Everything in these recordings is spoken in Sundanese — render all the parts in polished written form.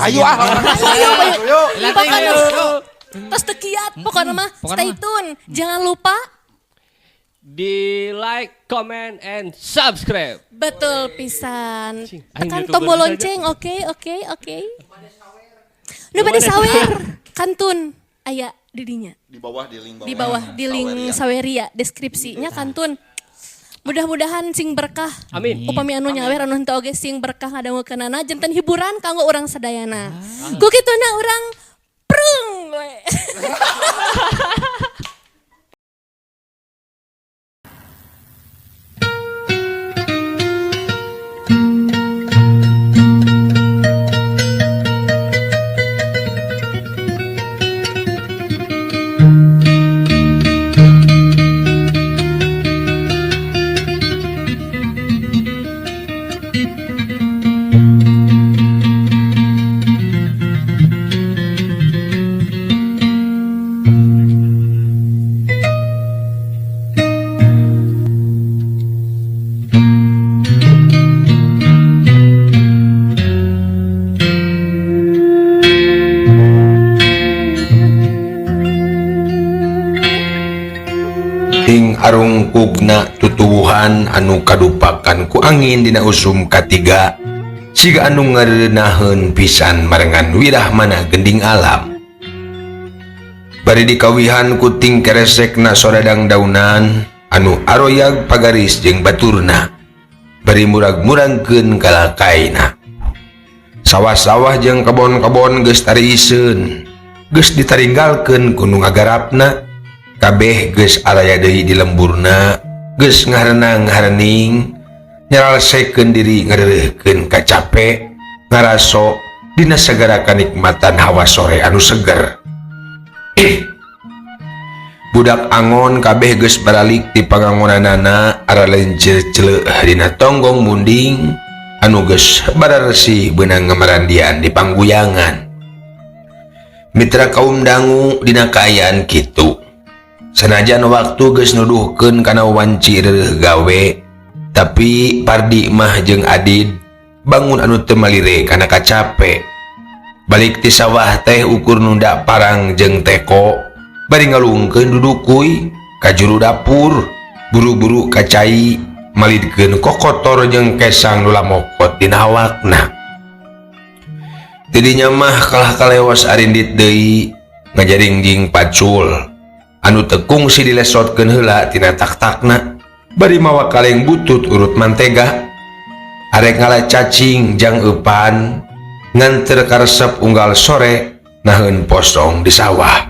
Ayo ah. Ayo, ayo. Lah, Pokoknya ayo. tos teu kiat pokoknya mah Pokoknya stay mah. tune. Jangan lupa Di like, comment, and subscribe. betul pisan. Cing, aing Tekan YouTuber tombol saja. lonceng, oke oke oke. Nu bade sawer kantun aya di dinya. Di bawah di link bawah. Di bawah di link Saweria. Saweria deskripsinya kantun. Mudah-mudahan sing berkah. Amin. Upami anu nyawer anu henteu oge sing berkah ngadangukeunana janten hiburan kanggo urang sadayana. Ku kituna urang prung we. Ting arungkugna tutuwuhan anu kadupakan ku angin dina usum katiga siga anu ngareunaheun pisan marengan wirahmana gending alam. Bari dikawihan ku ting keresekna soradang daunan anu aroyag pagaris jeung baturna bari murag-murangkeun kalakaina. Sawah-sawah jeung kebon-kebon geus tariiseun, geus ditaringgalkeun ku nu ngagarapna. Kabeh geus araya deui di lemburna, geus ngaharenang-ngaharening, nyaralsekeun diri ngareureurkeun kacape, ngaraso dina sagara kanikmatan hawa sore anu seger. Budak angon kabeh geus baralik ti pangangonanana aralencir celeuh dina tonggong munding anu geus bararesih beunang ngamarandian di pangguyangan. Mitra kaum dangu dina kaayaan kitu. Sanajan waktu geus nuduhkeun kana wanci reureuh gawe, tapi Pardi mah jeung Adid bangun anu teu malire kana kacape. Balik ti sawah teh ukur nunda parang jeung teko, bari ngalungkeun dudukuy ka juru dapur, buru-buru ka cai malidkeun kokotor jeung kesang nu lamokot dina awakna. Tidinya mah kalah kalewas arindit deui ngajaringjing pacul anu teu kungsi dilesotkeun heula tina tak-takna bari mawa kaleng butut urut mantega. Arek ngala cacing jang eupan nganter karesep unggal sore naheun posong di sawah.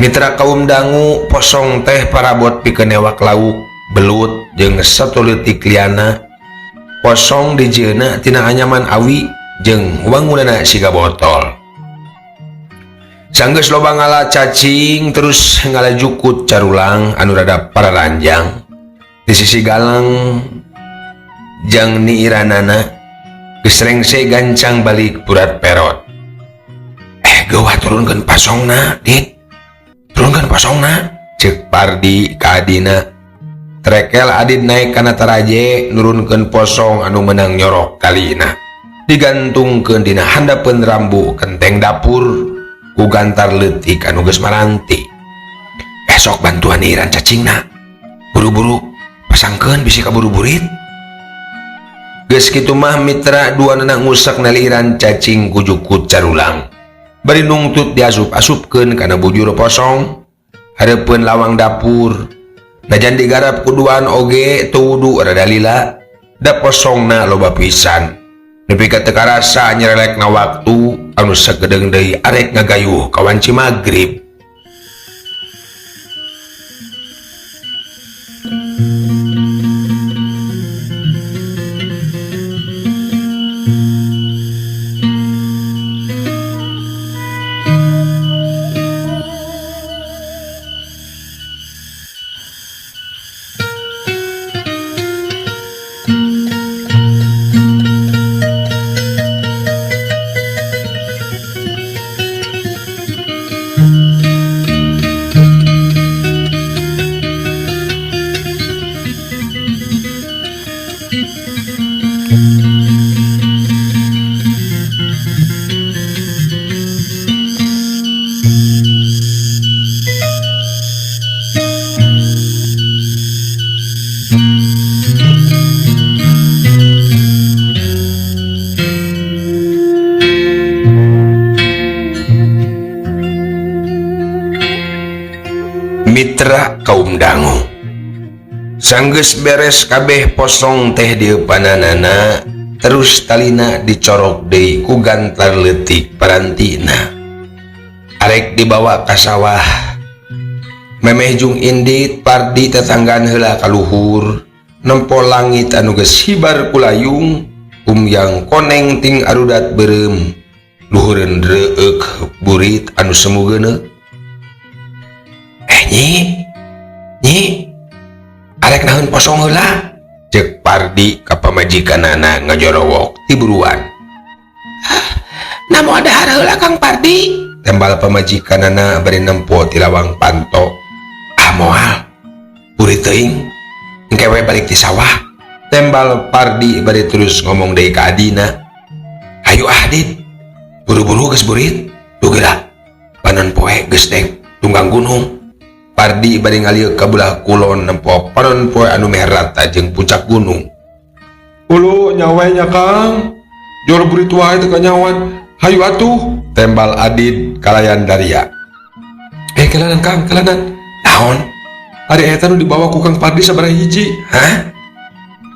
Mitra kaum dangu posong teh parabot pikeun newak lauk belut jeung satuleutik liana. Posong dijieunna tina anyaman awi jeung wangunana siga botol. Sanggeus loba ngala cacing terus ngala jukut carulang anu rada pararanjang di sisi galang jang niiranana geus rengse gancang balik purat perot. Geuwah turunkeun pasongna, Dit. Turunkeun pasongna, ceuk Pardi ka adina. Trekel Adit naik kana taraje nurunkeun posong anu meunang nyorok kalina. Digantungkeun dina handapeun rambu kenteng dapur ku gantar leutik anu geus maranti. Esok bantuan iran cacingna. Buru-buru pasangkeun bisi kaburu-burit. Geus kitu mah mitra duanana ngusak naliran cacing ku jukut carulang. Bari nungtut diasup-asupkeun kana bujur posong hareupeun lawang dapur. Najan digarap ku duaan oge teu wudu rada lila, da posongna loba pisan. Nepi ka teu karasa nyerelekna waktu anu sagedeung deui arek ngagayuh ka wanci magrib. Mitra kaum dangu. Sanggeus beres kabeh posong teh dieupananana, terus talina dicorok deui ku gantar leutik parantina. Arek dibawa ka sawah. Memeh jung indit Pardi tetanggaan heula ka luhur, nempo langit anu geus hibar kulayung, umyang koneng ting arudat beureum, luhureun reueuk burit anu semu geuneuk. Nyi, nyi, arek naheun posong heula, cek Pardi ka pamajikanana ngajorowok ti buruan. Ah, namo dahar heula Kang Pardi, tembal pamajikanana bari nempo ti lawang panto. Ah moal, burit teuing, engke we balik ti sawah, tembal Pardi bari terus ngomong deui ka adina. Hayu ah Dit, buru-buru geus burit, duh geura, panon poe geus dek tunggang gunung. Pardi bari ngalieuk ka belah kulon nempo panon poe anu meh rata jeung puncak gunung. Ulu nyawe nya Kang, jor burit wae teu kanyawan. Hayu atuh, tembal Adit kalayan daria. Kelanan Kang, kelanan. Naon? Ari eta nu dibawa ku Kang Pardi sabaraha hiji? Hah?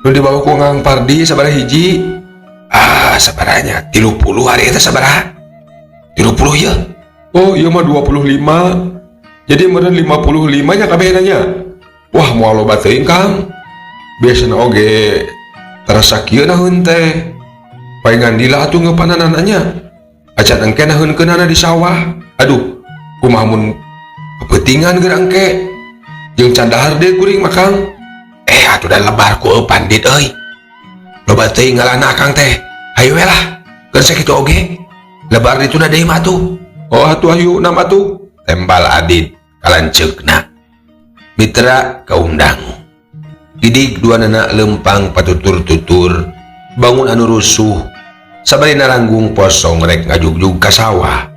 Nu dibawa ku Kang Pardi sabaraha hiji? Ah, sabaranya 30 ari eta sabaraha? 30 ya? Oh, ieu mah 25. Jadi meureun 55 nya kabehna nya. Wah, moal loba teuing Kang. Biasana oge terasa kieu naheun teh. Paingan lila atuh ngeupananana nya. Acan engke naheunkeunana di sawah. Aduh, kumaha mun kepeutingan geura engke. Jeung can dahar deui kuring mah Kang. Atuh da lebar ku eupan Dit euy. Loba teuing ngalana Akang teh. Hayu we lah, geus sakitu oge. Lebar dituna deui mah atuh. Oh atuh hayu nam atuh, tembal Adit kalanceukna. Mitra kaum dangu. Didik dua nana lempang patutur-tutur, bangun anu rusuh, sabari naranggung posong rek ngajugjug ka sawah.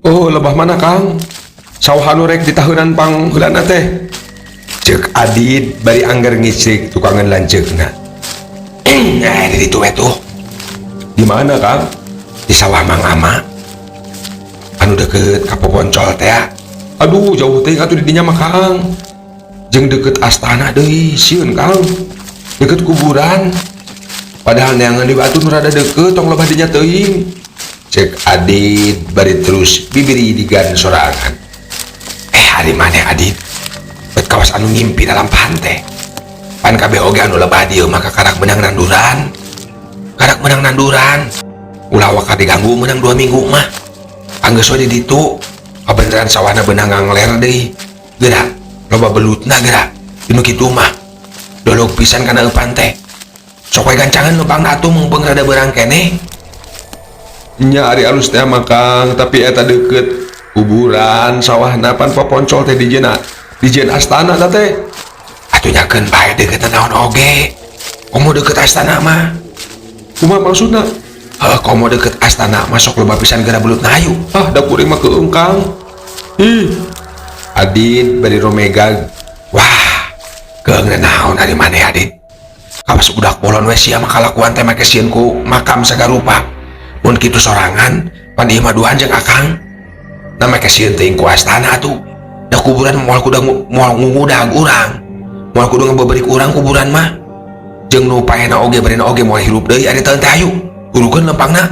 Oh, lebah mana Kang? Sawah anu rek ditahunan pangheulana teh. Cek Adit bari angger ngicrik tukangan lanceukna. Nah, di ditu we tuh. Di mana Kang? Di sawah Mang Ama. Anu deket ka Poponcol teh. Aduh, jauh teh atuh di dinya mah Kang. Jeung deket astana deui, sieun Kang. Deket kuburan. Padahal neangan di batu nu rada deket tong lebah dinya teuing. Cek Adit bari terus bibiri digan sorangan. Ari maneh Adit? Bet kawas anu ngimpi dalam pantai. Pan kabeh oge anu lebah dieu mah kakarak meunang nanduran. Karak meunang nanduran. Ulah waka diganggu meunang 2 minggu mah. Anggeus we di ditu. Kabeneran sawahna beunang ngangler deui. Geura, loba belutna geura. Dinu kitu mah. Dolog pisan kana eupan teh. Sok we gancangan lempangna atuh mungpeung rada beurang keneh. Nya ari alus teh mah Kang, tapi eta deket kuburan sawahna pan Poponcol teh dijieun dijieun astana ta teh. Atuh nyakeun bae deket naon oge. Komo deket astana mah. Kumaha maksudna? Heuh, komo deket astana mah sok loba pisan geura belutna hayu. Ah, da kuring mah keung Kang. Ih. Adit bari romegag. Wah, keung naon ari maneh Adit? Kawas budak bolon we sia mah kalakuan teh make sieun ku makam sagarupa. Mun kitu sorangan, pan ieu mah duaan jeung Akang. Na make sieun teuing ku astana atuh. Da kuburan moal kudu moal ngudag urang. Moal kudu ngabeberik urang kuburan mah. Jeung nu paehna oge barina oge moal hirup deui ari teu teh hayu. Gurukeun lempangna.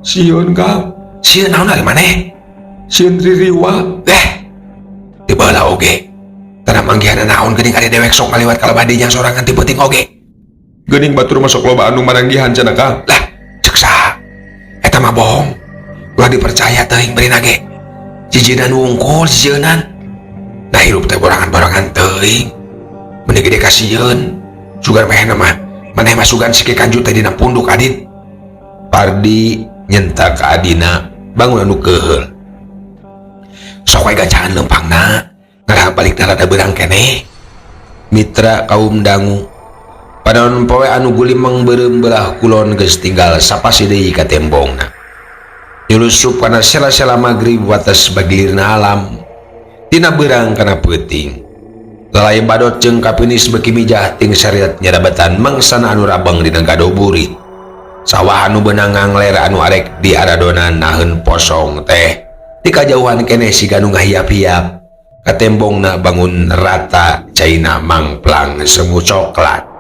Sieun Kang. Sieun naon ari maneh? Sieun ririwa. Ti baheula oge. Tara manggihan naon geuning ari dewek sok ngaliwat ka lebah dinya sorangan ti peuting oge. Geuning batur masuk loba anu maranggihan cenah Kang. Lah, cek saha? Eta mah bohong. Ulah dipercaya teuing beri nage. Jijinan wungkul jijeunan. Nah hirup teh borangan-borangan teuing. Meni gede kasieun. Sugan mehna mah maneh mah sugan sike kanjut teh dina punduk Adit. Pardi nyentak ka adina bangun anu keuheul. Sok we gancangan leumpangna. Ngarah balik rada beurang keneh. Mitra kaum dangu. Padaon poe anu gulimeng beureum belah kulon geus tinggal sapasi deui ka tembongna. Nyulusup kana sela-sela magrib wates bagilirna alam. Tina beurang kana peuting. Lalai badot jeung kapinis beuki mijah ting sariat nyarabatan mangsana anu rabeng dina gado burit. Sawah anu beunang ngangler anu arek di aradonan naheun posong teh. Di kajauhan keneh siga nu ngahiap-hiap. Katembongna bangun rata caina mangplang semu coklat.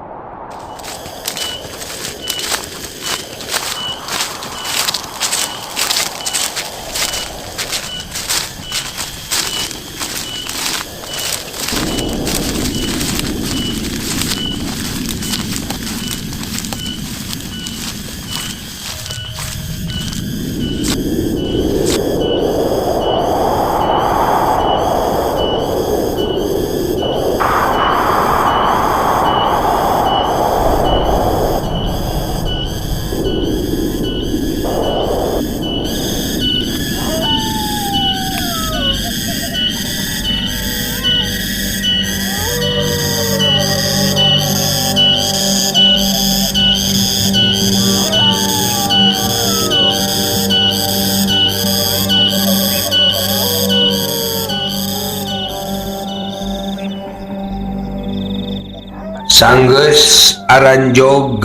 Sanggeus aranjog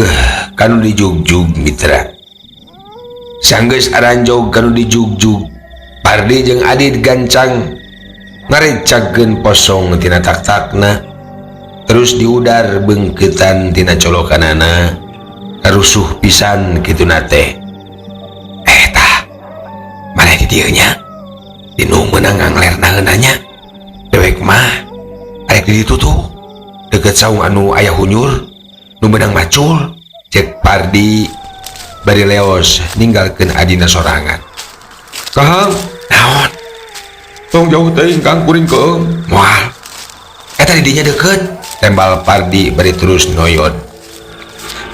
kanu dijugjug mitra. Sanggeus aranjog kanu dijugjug. Pardi jeung Adit gancang ngarecagkeun posong tina tak-takna. Terus diudar beungkeutan tina colokanana. Karusuh pisan kituna teh. Tah. Maneh di dieu nya? Dinu meunang ngangler naeunna nya. Dewek mah arek di ditu tuh. Deket saung anu aya hunyur nu meunang macul. Cek Pardi bari leos ninggalkeun adina sorangan. Kang, naon? Tong jauh teuing Kang kuring keung. Moal. Eta di dinya deket. Tembal Pardi bari terus noyod.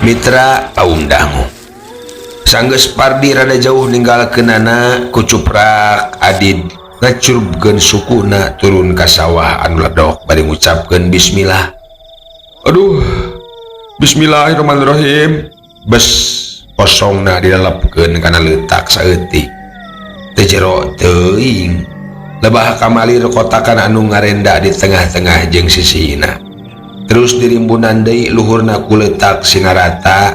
Mitra kaum dangu. Sanggeus Pardi rada jauh ninggalkeunana kucuprak Adit ngacurubkeun sukuna turun ka sawah anu ledok bari ngucapkeun bismillah. Aduh, bismillahirrahmanirrahim. Bes kosongna dilelepkeun kana leutak saeutik. Teu jero teuing. Lebah kamalir kotakan anu ngarenda di tengah-tengah jeung sisina. Terus dirimbunan deui luhurna ku leutak sinarata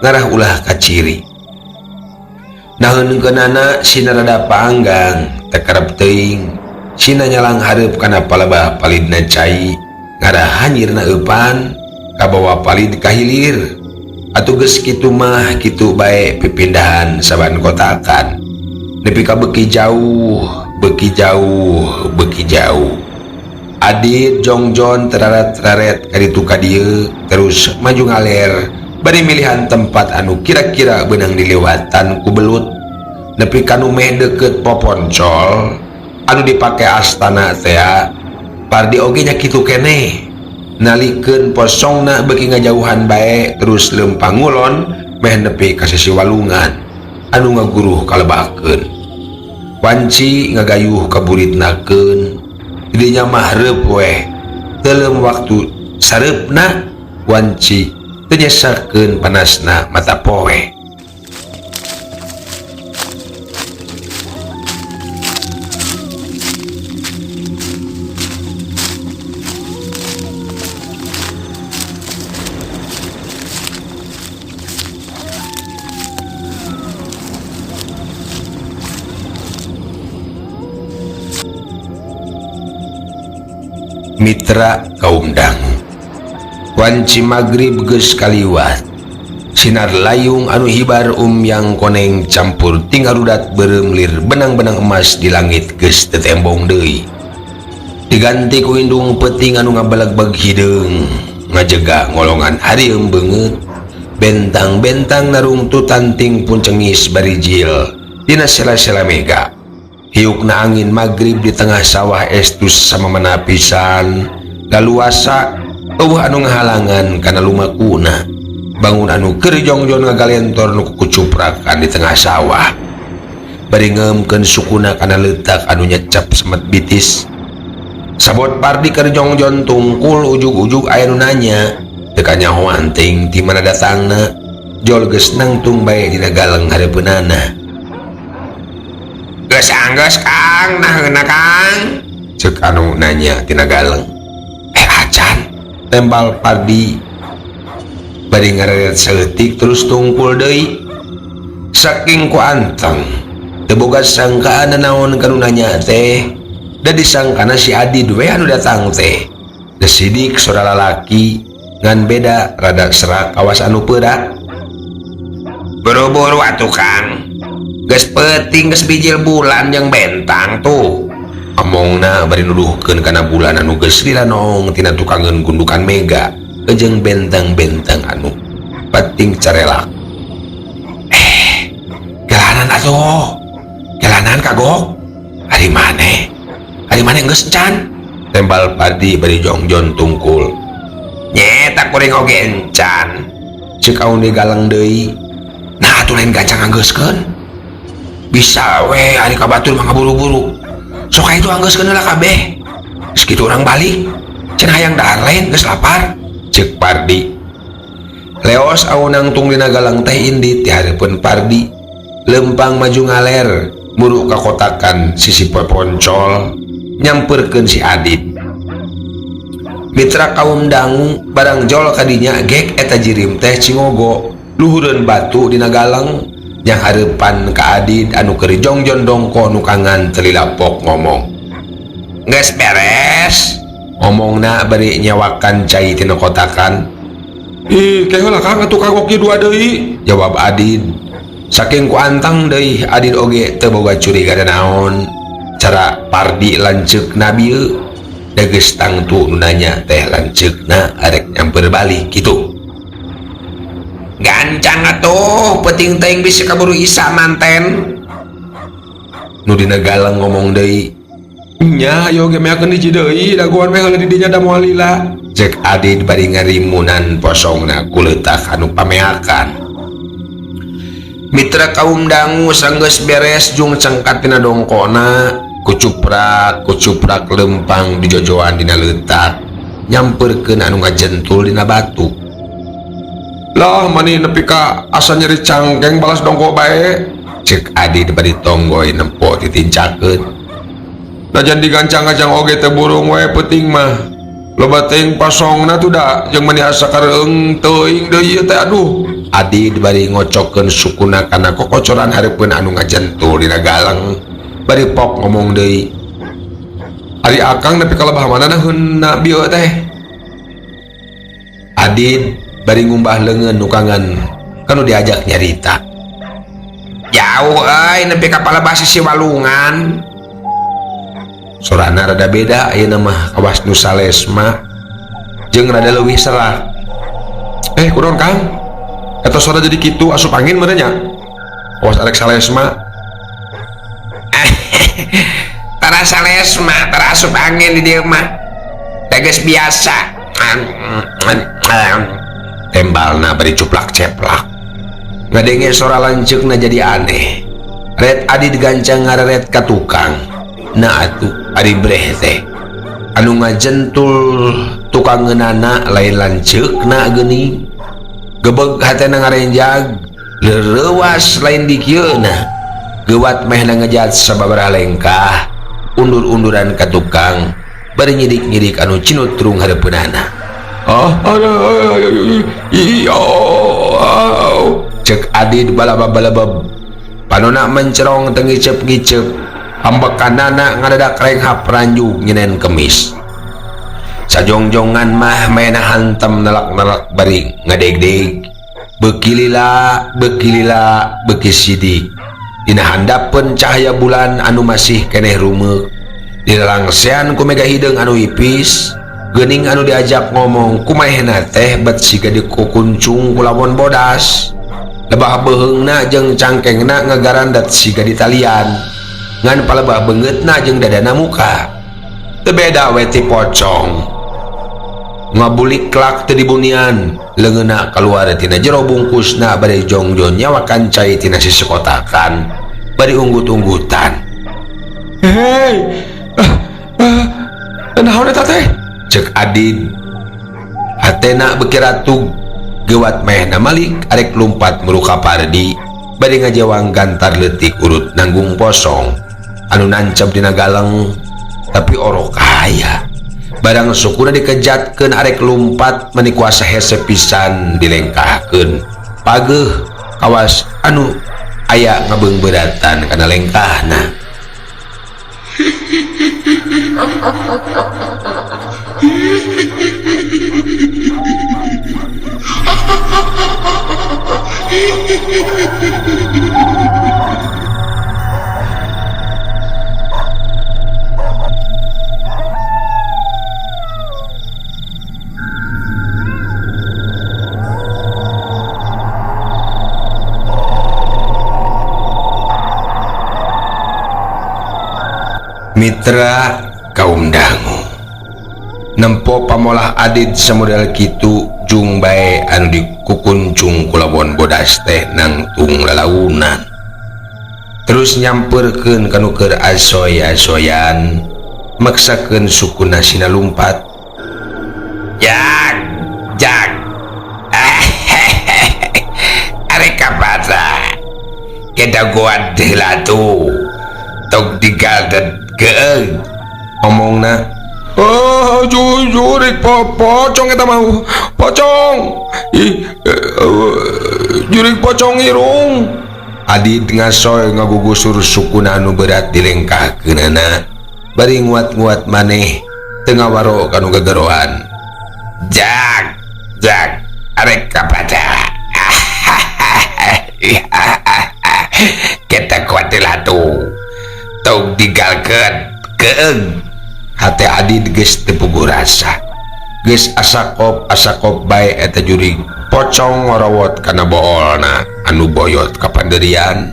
ngarah ulah kaciri. Naheunkeunana sina rada paanggang teu karep teuing. Sina nyalang hareup kana palebah palidna cai. Ngarah hanyirna eupan kabawa palid ka hilir. Atuh geus kitu mah kitu bae pipindahan saban kotakan. Nepi ka beuki jauh, beuki jauh, beuki jauh. Adit jongjon teraret-teraret ka ditu ka dieu terus maju ngaler bari milihan tempat anu kira-kira beunang diliwatan ku belut. Nepi ka nu meh deukeut poponcol anu dipake astana tea. Pardi oge nya kitu keneh. Nalikeun posongna beuki ngajauhan bae terus leumpang ngulon meh nepi ka sisi walungan anu ngaguruh kalebakeun. Wanci ngagayuh kaburitnakeun. Didinya mah reup weh. Teuleum waktu sareupna wanci teu nyesakeun panasna mata poe. Mitra kaum dangu. Wanci magrib geus kaliwat. Sinar layung anu hibar umyang koneng campur tingarudat beureum lir benang-benang emas di langit geus teu tembong deui. Diganti ku indung peuting anu ngabelegbeg hideung ngajega ngolongan harieum beungeut. Bentang-bentang narungtutan ting puncengis barijil dina sela-sela mega. Hiukna angin magrib di tengah sawah estus samamana pisan laluasa eueuh anu ngahalangan kana lumakuna. Bangun anu keur jongjon ngagalentor nu kucuprakan di tengah sawah. Bari ngeumkeun sukuna kana leutak anu nyecep semet bitis. Sabot Pardi keur jongjon tungkul ujug-ujug aya nu nanya. Teu kanyahoan teuing ti mana datangna. Jol geus nangtung bae dina galeng hareupeunana. Geus anggeus Kang, naheunna Kang? Ceuk anu nanya tina galeng. Acan, tembal Pardi. Bari ngareret saeutik terus tungkul deui. Saking ku anteng teu boga sangkaan nanaon ka nu nanya teh. Da disangkana si Adid we anu datang teh. Desidik sora lalaki ngan beda rada serak kawas anu peurak. Buru-buru atuh Kang. Geus peuting geus bijil bulan jeung bentang tuh. Omongna bari nuduhkeun kana bulan anu geus lila noong tina tukangeun gundukan mega jeung bentang-bentang anu penting carelak. Gelanan atuh. Gelanan kagok. Ari maneh? Ari maneh geus encan? Tembal Pardi bari jongjon tungkul. Nyeta kuring oge encan. Ceuk aun di galeng deui. Nah atuh lain gancang anggeuskeun. Bisa we ari ka batur mah ngaburu-buru. Sok aya itu anggeuskeun heula kabeh. Geus kitu urang balik. Cenah hayang dahar lain geus lapar. Ceuk Pardi. Leos aunang tung dina galang teh indit di hareupeun Pardi. Lempang maju ngaler, muru ka kotakan sisi poponcol, nyamperkeun si Adit. Mitra kaum dangu barang jol kadinya gek eta jirim teh cingogo, luhureun batu dina galang yang hareupan ka Adit anu keur jongjon dongko nu kangan teu lilapok ngomong. Geus beres. Omongna bari nyawakan cai tina kotakan. Ih, ke heula Kang atuh kagok ieu dua deui, jawab Adit. Saking ku antang deui Adit oge teu boga curiga naon. Cara Pardi lanceukna bieu da geus tangtu nu nanya teh lanceukna arek nyamper balik kitu. Gancang atuh peuting teuing bisi kaburu isa manten. Nu dina galeng ngomong deui. Nya ayo ge meakeun hiji deui dagoan meh heula di dinya da moal lila. Cek Adit bari ngarimunan posongna ku leutak anu pameakan. Mitra kaum dangu sanggeus beres jung cengkat tina dongkona, kucuprak kucuprak lempang dijojoan dina leutak, nyamperkeun anu ngajentul dina batu. Lah mani nepi ka asa nyeri cangkeng balas dongko bae. Cek Adit bari tonggoy nempo titincakeun. Najan digancang-gancang oge teh burung we peuting mah. Loba teuing pasongna tuh da jeung mani asa kareung teuing deui ieu teh aduh. Adit bari ngocokkeun sukuna kana kokocoran hareupeun anu ngajentul dina galeng. Bari pok ngomong deui. Ari akang nepi ka lebah mana naheunna bieu teh? Adit bari ngumbah leungeun nukangan kanu diajak nyarita. Jauh euy nepi ka palebah sisi walungan. Sorana rada beda ayeuna mah kawas nu salesma jeung rada leuwih serak. Kunaon Kang? Eta sora jadi kitu asup angin meureun nya. Kawas arek salesma. Tara salesma, tara asup angin di dieu mah. Da geus biasa. Tembalna bari cuplak ceplak. Ngadenge sora lanceukna jadi aneh. Ret Adit gancang ngareret ka tukang. Nah atuh ari breh teh anu ngajentul tukangeunana lain lanceukna geuning. Gebeg hatena ngarenjag leurewas lain dikieuna. Geuwat mehna ngejat sababaraha lengkah undur-unduran ka tukang bari nyidik-nyidik anu cinutrung hareupeunana. Ah, aduh, iya. Cek Adit balabab-balabab. Panona mencerong teu ngicep-ngicep. Ambekanana ngadadak renghap ranjug nyenen kemis. Sajongjongan mah mena hantem nelak-nelak bari ngadegdeg. Beuki lila, beuki lila, beuki sidik. Dina handapeun cahaya bulan anu masih keneh rumeuk. Dilalangsean ku mega hideung anu ipis, geuning anu diajak ngomong ku maehna teh bet siga dikukuncung ku lawon bodas. Lebah beuheungna jeung cangkengna ngagarandat siga ditalian. Ngan palebah beungeutna jeung dadana muka. Teu beda we ti pocong. Ngabuliklak teu dibunian, leungeunna kaluar tina jero bungkusna bari jongjon nyawakan cai tina sisikotakan, bari unggut-unggutan. Hei, naon eta teh? Cek Adid. Hatena beuki ratug, gewat maehna malik arek lumpat muru ka Pardi, bari ngajewang gantar leutik urut nanggung posong anu nancep dina galeng, tapi orok aya. Barang sukuna dikejatkeun arek lumpat meni kuasa hese pisan dilengkahkeun. Pageuh kawas anu aya ngabeungbeuratan kana lengkahna. Mitra kaum dangu nempo pamolah Adid samodel kitu jung bae anu dikukuncung ku lawon bodas teh nangtung lalaunan terus nyamperkeun kanu keur asoy-asoyan maksakeun sukuna sina lumpat. Jag jag arek kapata kita kuat heula tuh tok digaldet geung omongna. Oh, jurik pocong eta mah pocong. Ih, jurik pocong irung. Adid ngasoy ngagugusur sukuna anu berat dilengkahkeunana bari nguat-nguat maneh teu ngawaro kanu gegeroan. Jag jag arek kapada kita kuat heula tuh tong digalkeun keung. Hate Adid geus teu puguh rasa, geus asakop asakop bae eta jurig pocong ngorowot kana boolna anu boyot kapanderian.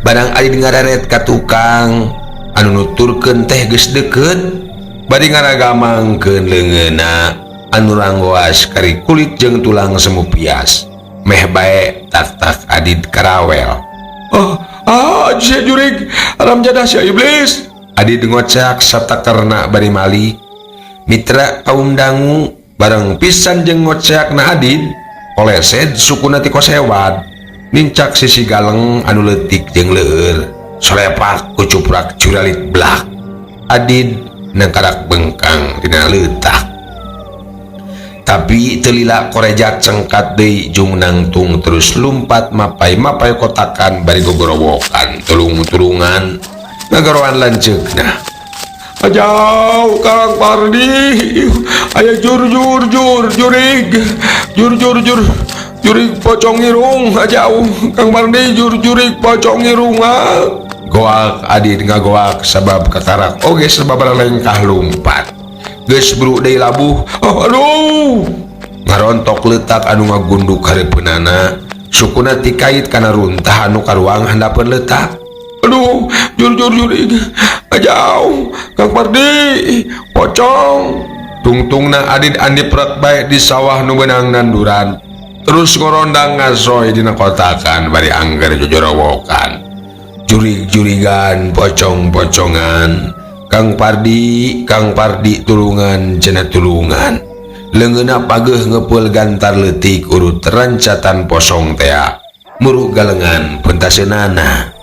Barang Adid ngararet ka tukang anu nuturkeun teh geus deukeut, bari ngaragamangkeun leungeunna anu ranggoas kari kulit jeung tulang semu pias. Meh bae tak-tak Adid karawel. Oh, ah, sia jurig, alam jadah sia iblis. Adid ngocak satakerna bari malik. Mitra kaum dangu bareng pisan jeung ngocak na Adid koleset sukuna ti kosewad nincak sisi galeng anu leutik jeung leur solepak kucuprak curalit blak. Adid nangkarak bengkang dina leutak, tapi teu lila korejat cengkat deui jung nangtung terus lumpat mapai-mapai kotakan bari gogorowokan tulung-tulungan ngagaroan lanceukna. Jauh Kang Pardi, aya jur jur jur jurig, jur jur jur jurig pocong irung, jauh Kang Pardi jur jurig pocong irung. Goak Adid ngagoak sabab kakarak oge sabab lengkah lumpat. Geus buru deui labuh. Oh, aduh, ngarontok leutak anu ngagunduk hareupeunana, sukuna tikait kana runtah anu karuang handapeun leutak. Aduh, jur jur jurig, jauh Kang Pardi, pocong. Tungtungna Adid andiprak bae di sawah nu beunang nanduran, terus ngorondang ngasoy dina kotakan bari angger jojorowokan. Jurig-jurigan, pocong-pocongan, Kang Pardi, Kang Pardi tulungan cenah tulungan. Leungeunna pageuh ngepeul gantar leutik urut rancatan posong tea, muru galengan pentaseunana.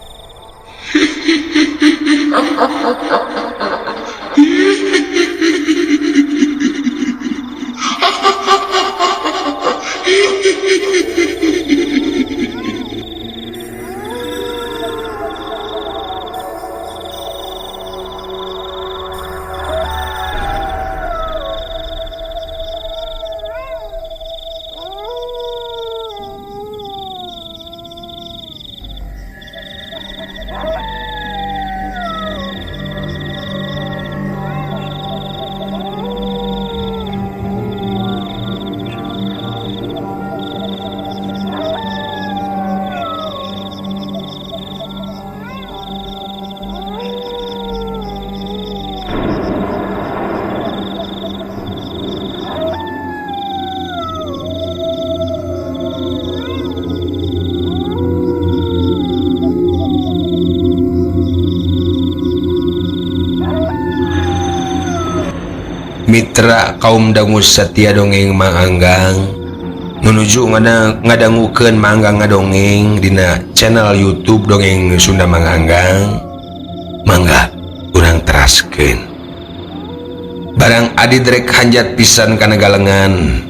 Mitra kaum dangu satia dongeng Mang Anggang menuju ngadangukeun Mang Anggang ngadongeng dina channel YouTube Dongeng Sunda Mang Anggang. Mangga urang teraskeun. Barang Adit rek hanjat pisan kana galengan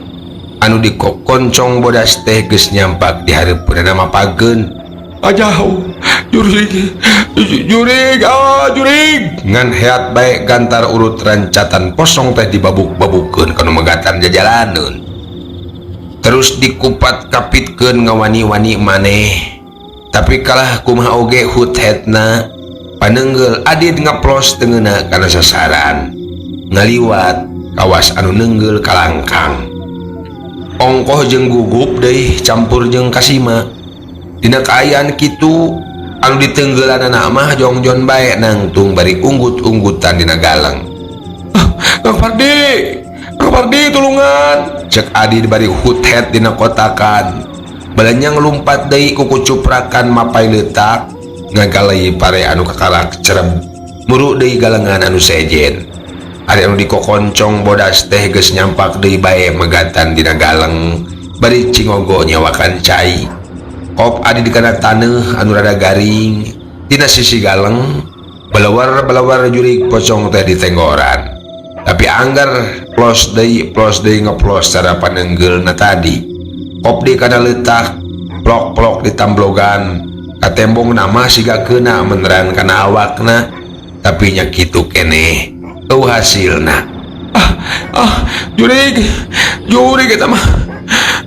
anu dikokoncong bodas teh geus nyampak di hareupeunna mapageun. Ajauh, jurig, jurig, ah jurig. Ngan heat bae gantar urut rancatan posong teh dibabuk-babukeun kana megatan jajalaneun. Terus dikupat kapitkeun ngawani-wani maneh. Tapi kalah kumaha oge hut-hetna panenggel Adit ngaplos tengeuna kana sasaran. Ngaliwat kawas anu nenggel kalangkang. Ongkoh jeung gugup deui campur jeung kasima. Dina kaayaan kitu anu ditenggelanana mah jongjon bae nangtung bari unggut-unggutan dina galang. Ah, Kang Pardi, Kang Pardi tulungan. Cek Adit bari hut-het dina kotakan. Balenyang lumpat deui ku kucuprakan mapai leutak ngagaleuy pare anu kakalak cereb. Muru deui galengan anu sejen. Ari anu dikokoncong bodas teh geus nyampak deui bae megatan dina galeng bari cingogo nyawakan cai. Kop Adit kana taneuh anu rada garing dina sisi galeng belawar-belawar jurig pocong teh ditenggoran. Tapi anggar plos deui ngeplos cara panenggeulna tadi. Kop di kana leutak plok-plok ditamblogan katembong nama siga keuna meneran kana awakna tapi nya kitu keneh eueuh hasilna. Ah, ah, jurig, jurig eta mah,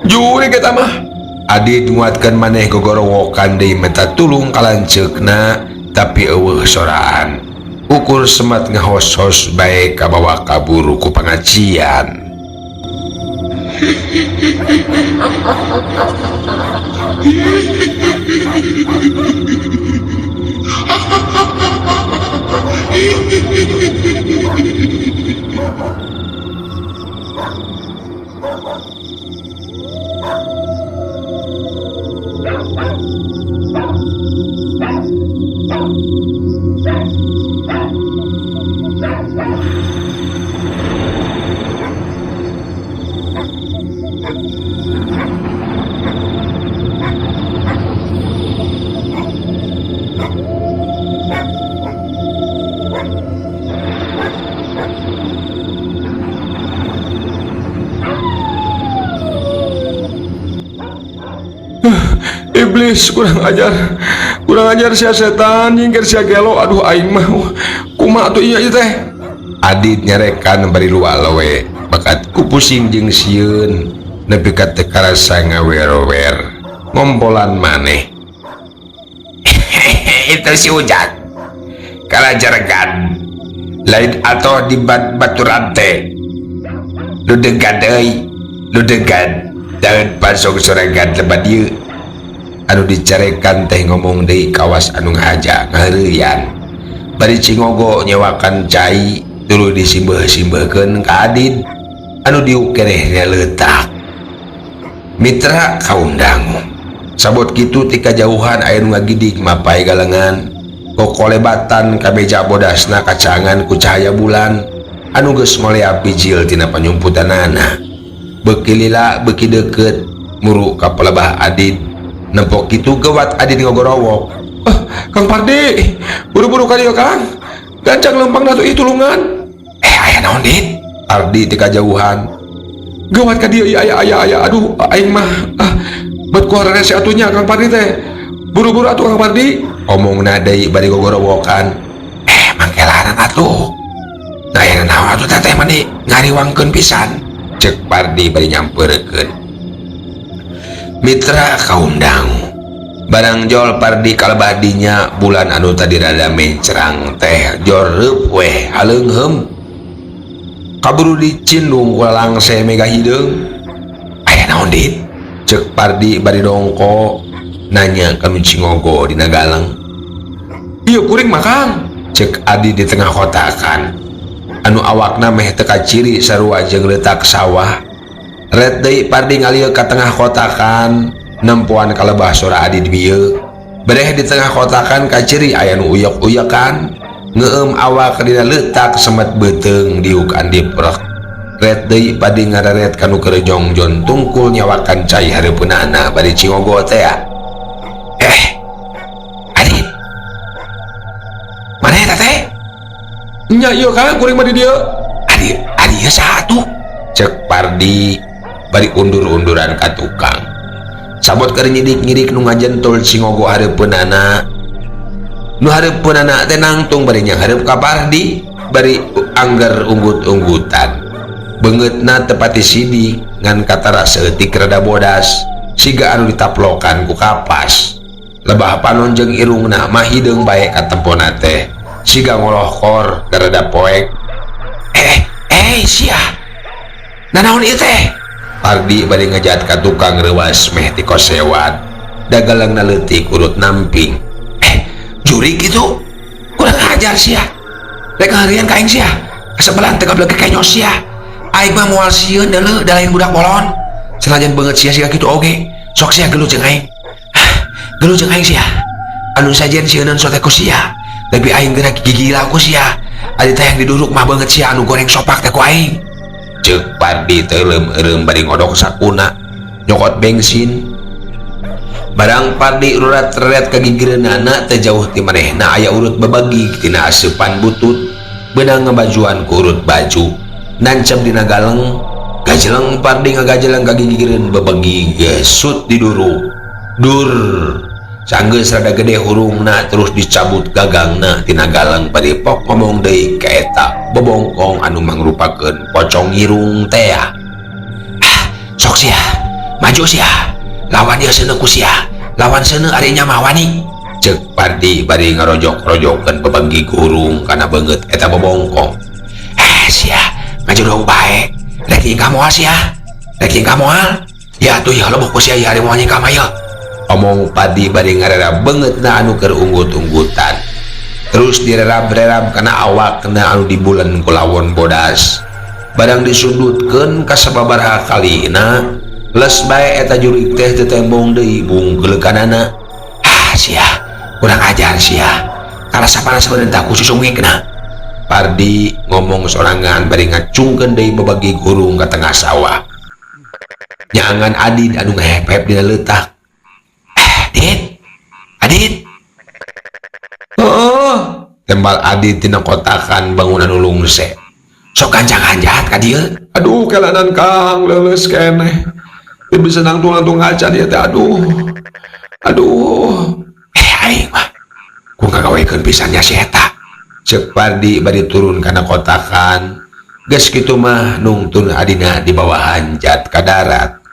jurig eta mah. Adit nguatkeun maneh gogorowokan deui menta tulung ka lanceukna tapi eueuh soraan. Ukur semat ngahos-hos bae kabawa kabur ku pangajian. Iblis kurang ajar sia setan, nyingkir sia gelo, aduh aing mah kumaha atuh ieu teh. Adit nyarekan bari lualowe bakat ku pusing jeung sieun nepi ka teu karasa ngawer-wer ngompolan maneh. Itu si Ujang kalajargan lain atau di baturan teh ludegan deui ludegan daun pasok sorangan lebat ieu. Anu dicarekan teh ngomong deui kawas anu ngahaja ngaheureuyan bari cingogo nyewakan cai tuluy disimbeuh-simbeuhkeun ka Adit anu diuk keneh leutak. Mitra kaum dangu sabot kitu ti kajauhan aya nu ngagidig mapai galengan kokolebatan kabeja bodasna kacangan ku cahaya bulan anu geus ngoleap bijil tina panyumputanana. Beuki lila beuki deukeut muru ka pelebah Adit. Nempok kitu gewat Adit ngogorowok. Ah, Kang Pardi, buru-buru ka dieu Kang. Gancang lempang atuh ieu tulungan. Aya naon Dit? Ardi ti kajauhan. Gewat ka dieu aya aya aya aduh aing mah ah bet ku hararese atuh nya Kang Pardi teh. Buru-buru atuh Kang Pardi. Omongna deui bari gogorowokan. Mangkelanan atuh. Nah aya naon atuh teh mani ngariwangkeun pisan. Cek Pardi bari nyampeurekeun. Mitra kaum dangu barang jol Pardi kalebadinya bulan anu tadi rada mencrang teh joreup weh haleungheum kaburu dicindung ku langse mega hideung. Aya naon Dit? Cek Pardi bari dongko nanya ka nu cingogo dina galang. Ieu kuring mah Kang, cek Adi di tengah kotakan anu awakna meh teu kaciri sarua jeung leutak sawah. Red deui Pardi ngalieu ka tengah kotakan nempoan kalebah sora Adit bieu. Bereh di tengah kotakan kaciri aya nu uyek-uyekan ngeueum awak dina leutak semet beuteung diuk andiprek. Ret deui Pardi ngareret kanu keur jongjon tungkul nyawakan cai hareupeunana bari cingogo teh. Adit. Mana eta teh? Nya ieu Kang kuring mah di dieu. Adi, adi ieu saha tuh? Cek Pardi bari undur-unduran ka tukang. Sabot keur nyidik-nyidik nu ngajentul cingogo hareupeunana. Nu hareupeunana teh nangtung bari nyanghareup ka Pardi bari angger unggut-unggutan. Beungeutna tepati sidik ngan katara saeutik rada bodas siga anu ditaplokan ku kapas. Lebah panon jeung irungna mah hideung bae katempona teh siga ngolohkor rada poek. Sia. Nanaon ieu teh? Pardi bari ngejat ka tukang reuas meh tikosewat. Dagalangna leutik urut namping. Jurik kitu. Kurang ajar sia. Rek ngaharian ka aing sia. Kasebelan teh gablek kenyos sia. Aing mah moal sieun deuleu da lain budak bolon. Sanajan beungeut sia siga kitu oge. Sok sia gelut jeung aing. Gelut jeung aing sia. Anu sajen sieuneun sote ku sia. Tapi aing geura gigila ku sia. Adi teh yang diduruk mah beungeut sia anu goreng sopak teh ku aing. Ceuk Pardi teuleum-eureum bari ngodok sakuna nyokot bensin. Barang Pardi rurat-reret ka gigireunana teh jauh ti manehna aya urut babagi tina aseupan butut beunang ngabajuan ku urut baju. Nancep dina galeng, gajeleng Pardi ngagajeleng ka gigireun babagi gesut diduruk. Dur, sanggeus rada gede hurungna terus dicabut gagangna tina galeng bari pok ngomong deui ka eta bobongkong anu mangrupakeun pocong irung teh. Sok sia, maju sia, lawan ieu seuneu ku sia, lawan seuneu ari nya mah wani. Ceuk Pardi bari ngarojok-rojokeun babagi hurung kana beungeut eta bobongkong. Sia, maju dong bae, rek nyingkah moal sia, rek nyingkah moal. Ya atuh ya leboh ku sia ieu ari moal nyingkah mah ieu. Omong Pardi bari ngarerab beungeutna anu keur unggut-unggutan. Terus direrab-rerab kana awakna anu dibulen ku lawon bodas. Barang disundutkeun ka sababaraha kalina, les bae eta jurik teh teu tembong deui bungkeulekanana. Sia, kurang ajar sia. Karasa panas beureun tah ku susungikna. Pardi ngomong sorangan bari ngacungkeun deui babagi gurung ka tengah sawah. Nyaangan Adit anu ngehep-hep dina leutak. Adit, Adit. Heeh. Tembal Adit tina kotakan bangunan nu lungse. Sok ganjang-ganjat ka dieu. Aduh, kelanan Kang, leuleus keneh. Teu bisa nangtung-nangtung ngaca dieu teh aduh. Aduh. Aing mah ku ngagawekeun pisan nya si eta. Ceuk Pardi bari turun kana kotakan. Geus kitu mah nungtun adina di bawah hanjat ka darat.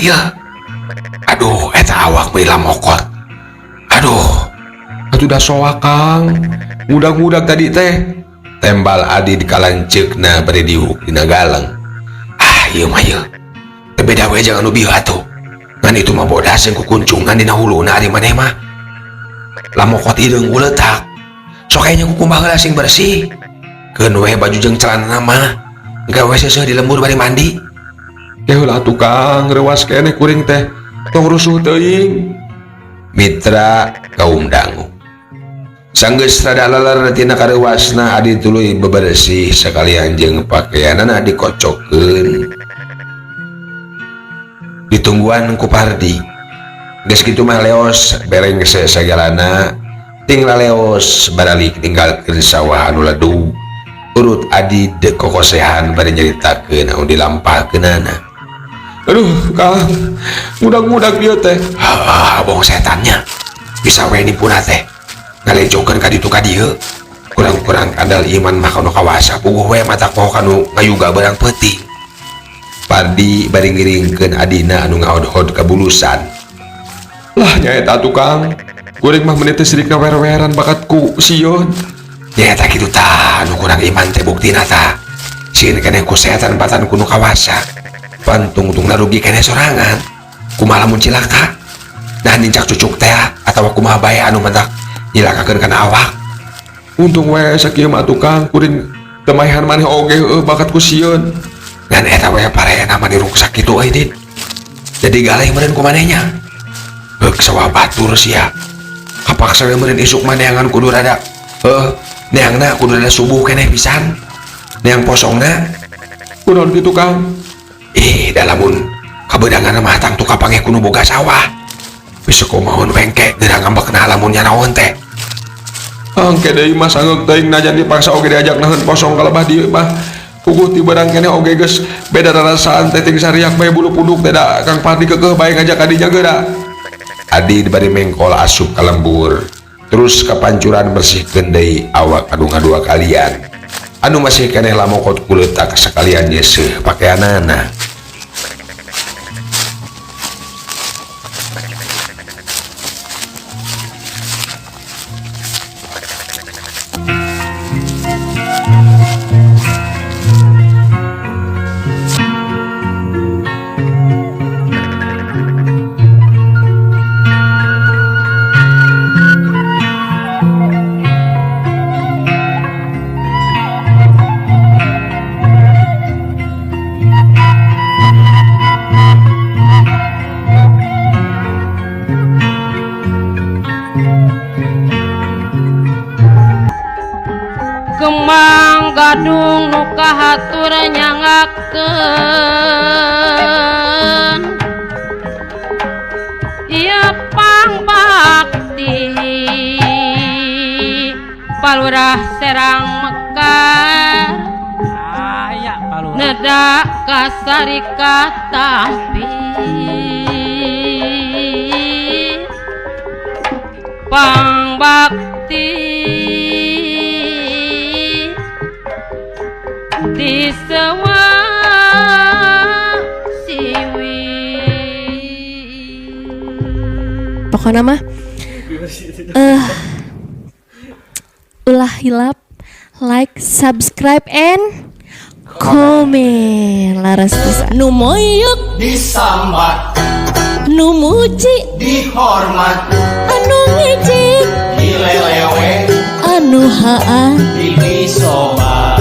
Ya. Aduh, eta awak beulah mokot. Aduh, atuh da soak Kang. Ngudag-ngudag tadi teh. Tembal Adi dikalanceukna bari diuk dina galeng. Ieu mah ieu. Teu beda we jeung anu bieu atuh. Ngan itu mah bodas jeung kukuncungan dina huluna ari maneh mah. Lamokot hideung uleutak. Sok aya nya kukumbah heula sing bersih. Keun we baju jeung celana mah. Gawe seuseuh di lembur bari mandi. Heula atuh Kang, reuas keneh kuring teh. Tong rusuh teuing. Mitra kaum dangu. Sanggeus rada laler tina kareuwasna Adi tuluy bebersih sakalian jeung pakaianana dikocokkeun. Ditungguan ku Pardi. Geus kitu mah leos berengse sagalana, ting laleos baralik ninggalkeun sawah anu ledug. Urut Adi dekokosehan bari nyaritakeun anu dilampahkeunana. Aduh, Kang, ngudag-ngudag dia teh. Bohong setannya. Bisa we nipuna teh. Ngalejokeun ka ditu ka dieu. Kurang-kurang andal iman mah kanu kawasa. Puguh we mata poho kanu ngayuga barang peuting. Pardi bari ngiringkeun adina anu ngahodhod kabulusan. Lah nyaeta tukang kuring mah meuni teh sirik werweran bakat ku sieun. Nyaeta kitu tah anu kurang iman teh buktina tah. Sieun keneh ku setan batan ku nu kawasa. Pantungtungna rugi keneh sorangan. Kumaha lamun cilaka? Nah nincak cucuk teh atawa kumaha bae anu matak nyilakakeun kana awak. Untung we sakieu mah tukang kuring teu maehan maneh oge heueuh bakat ku sieun. Ngan eta we parena mah diruksak kitu euy Din. Jadi galeh meureun ku manehnya. Heuk sawa batur sia. Kapaksa we meureun isuk mah neangan kudu rada heuh neangna kudu rada subuh keneh pisan. Neang posongna. Kunaon kitu Kang? Ih, da lamun kabedangan mah tangtu kapanggih ku nu boga sawah. Bisa kumaon wengke geura ngambekna lamun nyaraon teh. Angke deui mah sangeuk teuing najan dipaksa oge diajak naheun posong ka lebah dieu mah. Puguh ti beurang keneh oge geus beda rarasaan teh ting sariak bae bulu punduk teh da Kang Pardi keukeuh bae ngajak kadinya geura. Adi bari mengkol asup ka lembur. Terus kapancuran bersihkeun deui awak anu ngadua kalian. Anu masih keneh lamokot kuleutak sakalian nyeuseuh pakeanana. Kembang gadung nu kahatur nyangakeun ieu pangbakti Palurah Serang Mekar Aya Palurah neda kasarikat tampi pangbakti di sewa siwi. Pokoknya mah ulah hilap like, subscribe, and comment. Laras pisan. Nu moyok disambat, nu muji dihormat, anu ngejek dilelewe, anu haan dipisobat.